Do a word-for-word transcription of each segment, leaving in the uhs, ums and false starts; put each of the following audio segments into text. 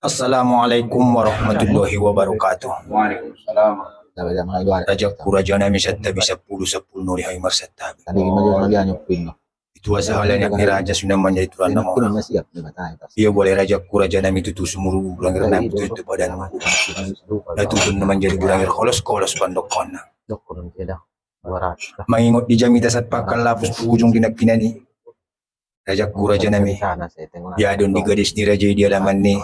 Assalamualaikum warahmatullahi wabarakatuh. Waalaikumsalam. Rajangku rajanami, santabi sampulu, sampulu nori hami marsantabi. Itu asa halani ni raja sunan manjadi tulang na mora. Ia boleh rajangku rajanami tutu sumuru bulang irnami tutu badan. Na tutu na manjadi bulang ir holos-holos pandokkonna. Mangingot di jamita sahat pangkal lapus tu ujung di nangkinan i. Rajangku rajanami. Ia adong di gadis ni raja i di alaman ni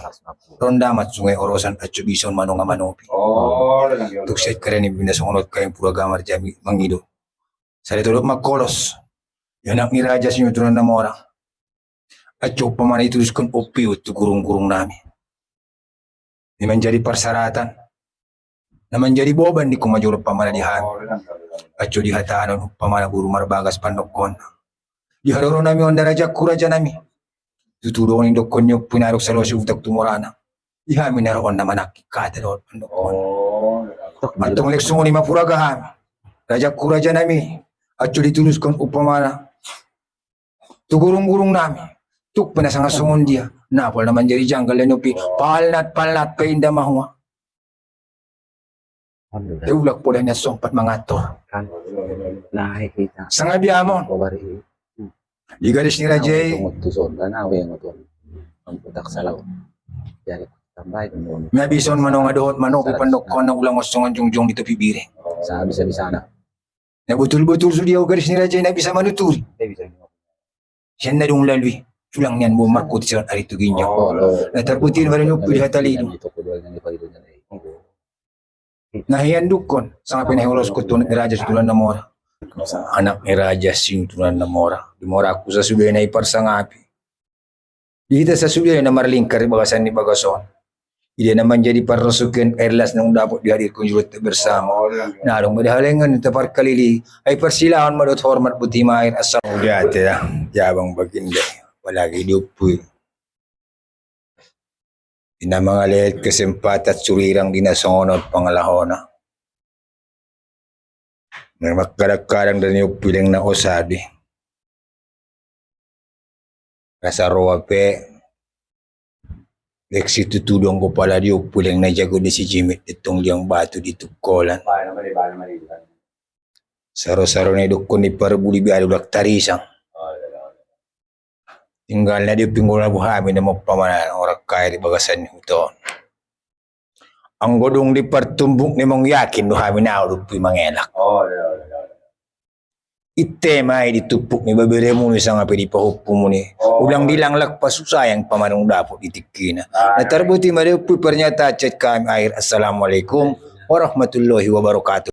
rondaman Sungai Orosan, acu bison manonga manopi. Tuk sahat karen i bina songon on kain pura gamar jami mangido. Sada tolop mangkolos. Ia anak ni raja sinuturan na mora. Acu umpamana ituduskon umpiu tu gurung-gurung nami. Ni manjadi parsaratan. Na manjadi boban di kumajolo umpamana di hami. Acu di hataon umpamana boru marbagas pandokkon. Di haroro nami on da rajangku rajanami. Tutu do on indokkon ni umpi na adong salosi utak tu morana. Di hami na ro on na manangki kata dohot pandokkon. Antong lek songon i ma pura ga hami. Rajangku rajanami. Acu dituduskon umpamana. Tu gurung-gurung nami. Tuk pe na sanga songon dia. Na pol na manjadi janggal dan nyopi. Palnat, palnat pe inda mahua. Te ulak poda na sompat mangator. Sanga biamon. Di gadis ni raja i. Na bison manonga dohot manopi pandokkon na ulang osongan jongjong di topi biri. Na botul-botul sude au gadis ni raja i na bisa manuturi. Sian na dung lalu i, tulang nian bo markuti sian ari tu ginjang. Na tarbuti ma da ni umpi di hata lidu. Na hian dungkon, sanga pe na hiholoskon tu anak ni raja sinuturan na mora. Anak ni raja sinuturan na mora. Di mora ku sasude na i parsangapi. Di hita sasude na marlingkar di bagasan ni bagas on. Ida na manjadi parrosuken air las naung dapot dihadirkon juru ta bersama. Na adong ma di halengan ta parkalili. Ai parsilahon ma dohot hormat boti ma air asal. Udah te ya, ya abang baginda. Apalagi di umpi. Ina mangalehet kesempatan surirang di na songon on pangalahona. Memang kadang-kadang da ni umpi leng na osa di. Rasa roa pe. Lek situtu dong kopala di umpi leng na jago di si jimit di tong liang batu di tungkolan. Saro-saro na idokkon ni parbuli biar ulak tarisang. Tinggal na di umpi ngolu na bo hami na mopa mana orang kaya di bagasan ni huton. Anggo dung di partumbuk ni mong yakin do hami na umpi mangelak. Ite mai di tumpuk ni babere muni sanga pe di pahompu muni. Ulang di langlak pasusayang pamanung dapot di tingkina. Na tarbuti ma di umpi pernyataan chat kami akhir. Assalamualaikum warahmatullahi wabarakatuh.